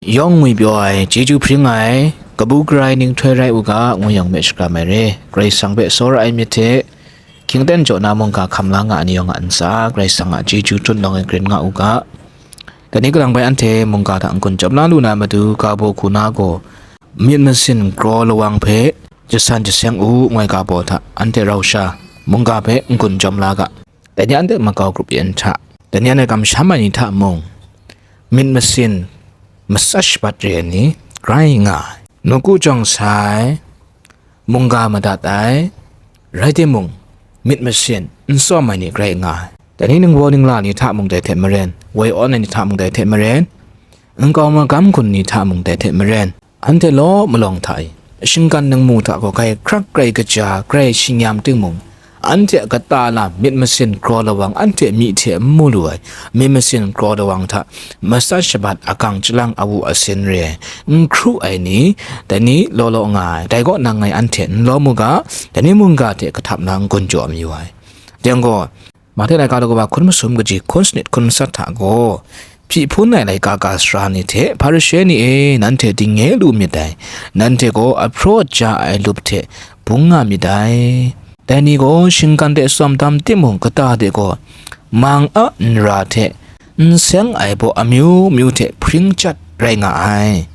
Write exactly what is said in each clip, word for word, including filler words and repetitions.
Yawng ngwi pyaw ai, chyeju hpring ai, kabu gara ai ninghtoi rai u ga, ngu yawng me shakram ai re. Karai Kasang hpe tsawra ai myit hte, hkying aten jaw na mungga hkam la nga ai ni yawng a ntsa, Karai Kasang a chyeju htunlawng e grin nga u ga. Dai ni kalang bai anhte mungga hta n-gun chyawm la lu na matu, ga baw hku na gaw, myit masin kraw lawang hpe jasan jaseng u, ngu ai ga baw hta anhte rau sha mungga hpe n-gun chyawm la ga. Dai ni anhte makau grup yen hta, dai ni anhte kamsham ai ni hta mung, myit masin matsat shabat re ai ni grai nga ai. Nawku jawng sa ai, mungga madat ai, rai timung, myit masin n tsawm ai ni grai nga ai. Dai ni ningbaw ningla ni hta mung dai hte maren, woi awn ai ni hta mung dai hte maren, nkau magam gun ni hta mung dai hte maren, anhte law malawng hta e, shinggan ningmu hta gaw grai hkrak, grai kaja, grai shingnyam timung, anhte a kata lam myit masin kraw lawang, anhte myi hte n mu lu ai myit masin kraw lawang hta, matsat shabat agang chyalang awu asin re ai, n hkru ai ni, dai ni law law nga ai. Dai gaw nang ngai anhte n lawm u ga, dai ni mungga hte kahtap na n-gun jaw mayu ai. Dai gaw, Mahte laika daw kaba hkun masum kaji hkun sanit hkun matsat hta gaw, hpyi hpun ai laika ga sara ni hte, Hparishe ni e, nanhte dingnge lu myit dai, nanhte gaw ahpraw ja ai lup hte bung nga myit dai. Dai ni gaw shinggan de tsawm dam timung, kata de gaw mang a nra hte n seng ai baw amyu myu hte hpring chyat rai nga ai.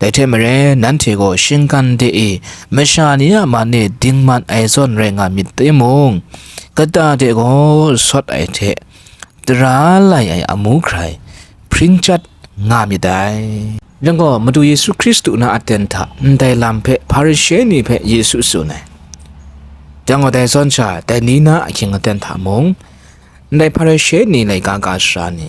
Dai hte maren, nanhte gaw shinggan de e masha ni a man e dingman ai zawn rai nga myit timung, kata de gaw sawt ai hte tara lai ai amu hkrai hpring chyat nga myit dai. Rai gaw, Madu Yesu Hkristu na aten hta ndai lam hpe Hparishe ni hpe Yesu tsun ai. Dai gaw, dai zawn sha, dai ni na ahkying aten hta mung, ndai Hparishe ni laika ga sara ni,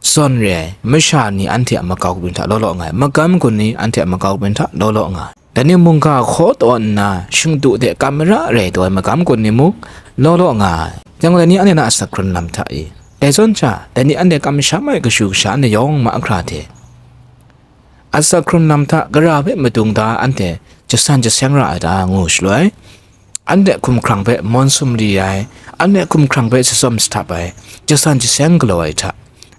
zawn re ai masha ni anhte a makau kabyin hta law law nga ai, magam gun ni anhte a makau kabyin hta law law nga ai. Dai ni mungga hkaw taw nna, shingdu de kam mara rai taw ai magam gun ni mung law law nga ai. Dai gaw, dai ni anhte na asak hkrun lam hta e, dai zawn sha, dai ni anhte kamsham ai kashu kasha anhte yawng mahkra hte, asak hkrun lam hta gara hpe madung da anhte jasan jaseng ra ai ta, ngu shaloi, anhte hkumhkrang hpe mawn sumri ai, anhte hkumhkrang hpe shatsawm shahtap ai, jasan jaseng galaw ai hta,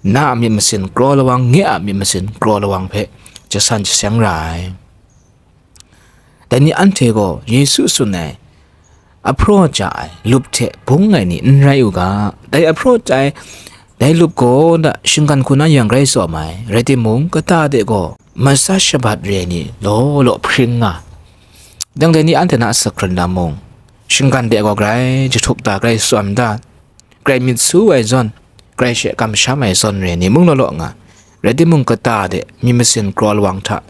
na a myit masin kraw lawang, nye a myit masin kraw lawang hpe jasan jaseng ra ai. Dai ni anhte gaw Yesu tsun ai, ahpraw ja ai lup hte bung ai ni n rai u ga. Dai ahpraw ja ai, dai lup gaw na shinggan hku na yang grai tsawm ai, rai timung, kata de gaw matsat shabat re ai ni law law hpring nga. Dang dai ni anhte na asak hkrun lam mung, shinggan de gaw grai jahtuk da, grai tsawm da, grai myit su ai zawn, grai she kamsham ai zawn re ai ni mung law law nga. Rai timung, kata de myit masin kraw lawang hta,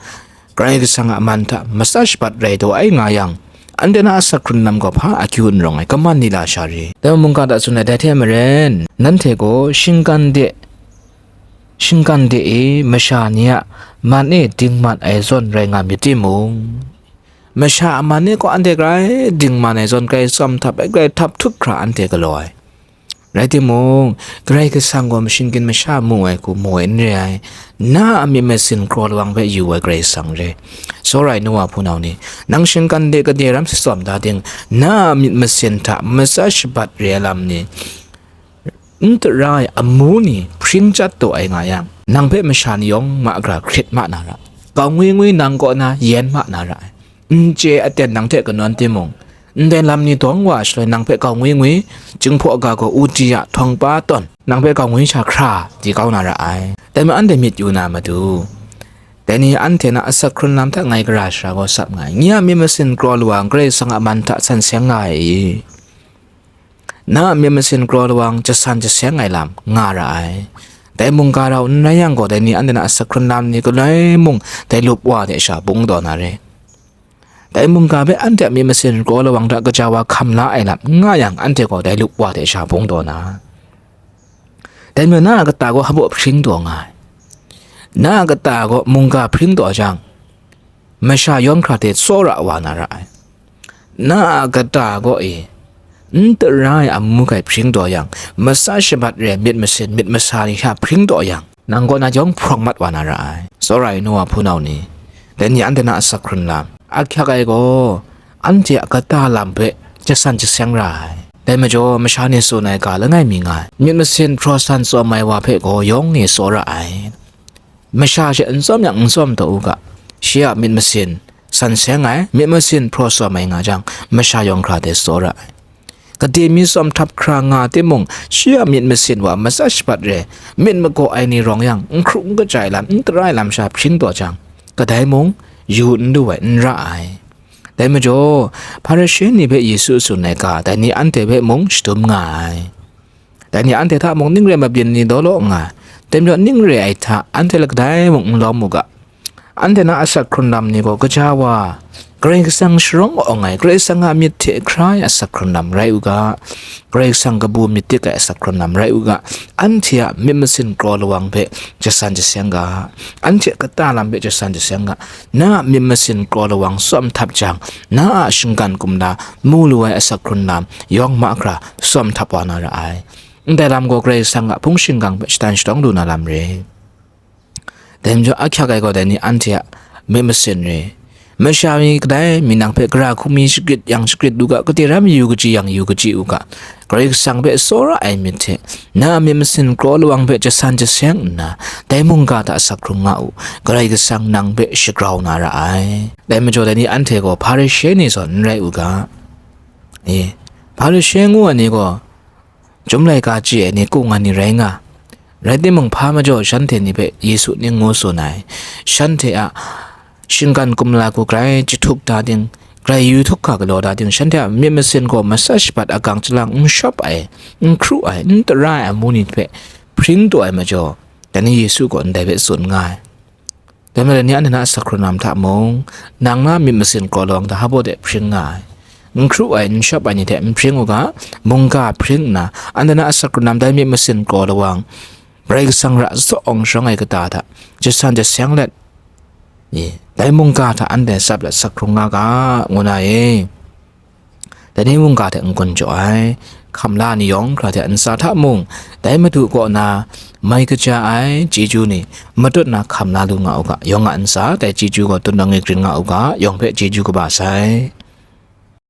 Karai Kasang a man hta matsat shabat rai taw ai nga yang, anhte na asak hkrun lam gaw hpa akyu n rawng ai, kaman ni la sha re. Dai mungga hta tsun ai, dai hte maren, nanhte gaw shinggan de, shinggan de e masha ni a man e dingman ai zawn rai nga myit timung, masha a man e gaw anhte grai dingman ai zawn, grai tsawm htap ai, grai htap htup hkra anhte galaw ai. Rai timung, Karai Kasang gaw mashingkin masha mu ai hku mu ai n re ai, na a myit masin kraw lawang hpe yu ai Karai Kasang re. Tsawra ai nu wa hpunau ni, nang shinggan de kade ram shatsawm da ting, na a myit masin hta matsat shabat re ai lam ni, n tara ai amu ni hpring chyat taw ai nga yang, nang hpe masha ni yawng mahkra hkrit ma na ra, kau ngwi ngwi nang kaw na yen ma na ra ai. N chye aten nang hte kanawn timung, ndai lam ni dawng wa shaloi nang hpe kau ngwi ngwi, Jinghpaw ga gaw uti a htawng pa tawn, nang hpe kau ngwi sha hkra di kau na ra ai. Dai ma anhte myit yu na matu, dai ni anhte na asak hkrun lam hta ngai gara shara gaw sap nga ai. Nye a myit masin kraw lawang Karai Kasang a man hta san seng nga ai i? Na a myit masin kraw lawang jasan jaseng ai lam nga ra ai. Dai mungga rau n rai yang gaw, dai ni anhte na asak hkrun lam ni galoi mung dai lup wa hte sha bung taw na re. Dai mungga hpe anhte a myit masin kraw lawang hta kaja wa hkam la ai lam n nga yang, anhte gaw dai lup wa hte sha bung taw na. Dai majaw na a kata gaw hpaw hpring taw nga ai. Na a kata gaw mungga hpring taw jang, masha yawng hkra hte tsawra wa na ra ai. Na a kata gaw e, n tara ai amu hkai hpring taw yang, matsat shabat re ai myit masin myit masa ni hta hpring taw yang, nang kaw na jawng hprawng mat wa na ra ai. Tsawra ai nu wa hpunau ni, dai ni anhte na asak hkrun lam, ahkyak ai gaw, anhte a kata lam hpe jasan jaseng ra ai. Dai majaw, masha ni tsun ai ga langai mi nga ai, myit masin hpraw san tsawm ai wa hpe gaw yawng ni tsawra ai. masha she n tsawm yang n tsawm taw u ga, shi a myit masin san seng ai, myit masin hpraw tsawm ai nga jang, masha yawng hkra de tsawra ai. Gade mi tsawm htap hkra nga timung, shi a myit masin wa matsat shabat re, myit magaw ai ni rawng yang, n hkru n kaja ai lam, n tara ai lam sha hpring taw jang, kadai mung yu n lu ai, n ra ai. Dai majaw, Hparishe ni hpe Yesu tsun ai ga, dai ni anhte hpe mung shadum nga ai. Dai ni anhte hta mung ning re mabyin ni daw law nga ai. Dai majaw ning re ai hta, anhte lakdai mung n lawm u ga. Anhte na asak hkrun lam ni gaw gaja wa, Karai Kasang sharawng awng ai, Karai Kasang a myit hte hkra ai asak hkrun lam rai u ga. Karai Kasang kabu myit dik ai asak hkrun lam rai u ga. Anhte a myit masin kraw lawang hpe jasan jaseng ga. Anhte a kata lam hpe jasan jaseng ga. Na a myit masin kraw lawang tsawm htap jang, na a shinggan kumla mu lu ai asak hkrun lam yawng mahkra tsawm htap wa na ra ai. Ndai lam gaw Karai Kasang a hpung shingkang hpe shatan shadawng lu na lam re. Dai majaw ahkyak ai gaw dai ni anhte a myit masin re. Masha mi kadai mi nang hpe gara hkungmi shagrit yang shagrit u ga, kade ram yu kaji yang yu kaji u ga, Karai Kasang hpe tsawra ai myit hte, na a myit masin kraw lawang hpe jasan jaseng nna, dai mungga hta asak hkrung nga u, Karai Kasang nang hpe shagrau na ra ai. Dai majaw dai ni anhte gaw Hparishe ni zawn n rai u ga. E, Hparishe ngu ai ni gaw, Chyum laika chye ai ni, kung ai ni rai nga. Rai timung, hpa majaw shanhte ni hpe Yesu ning ngu tsun ai. Shanhte a shinggan kumla hku grai jahtuk da ding, grai yu htuk hka galaw da ding, shanhte a myit masin gaw matsat shabat agang chyalang n shawp ai, n hkru ai, n tara ai amu ni hpe hpring taw ai majaw, dai ni Yesu gaw ndai hpe tsun nga ai. Dai majaw, ni anhte na asak hkrun lam hta mung, nang na myit masin kraw lawang hta hpa baw de hpring nga ai. N hkru ai, n shawp ai ni hte n hpring u ga, mungga hpring nna, anhte na asak hkrun lam dai myit masin kraw lawang, Karai Kasang ra zaw awng sharawng ai kata hta, jasan jaseng let, i, dai mungga hta anhte tsap let asak hkrung nga ga, ngu na e. Dai ni mungga hte n-gun jaw ai, hkamla ni yawng hkra hte ntsa hta mung, dai Madu kaw na mai kaja ai chyeju ni matut na hkam na lu nga u ga, yawng a ntsa dai chyeju gaw tut na ngwi grin nga u ga, yawng hpe chyeju kaba sai.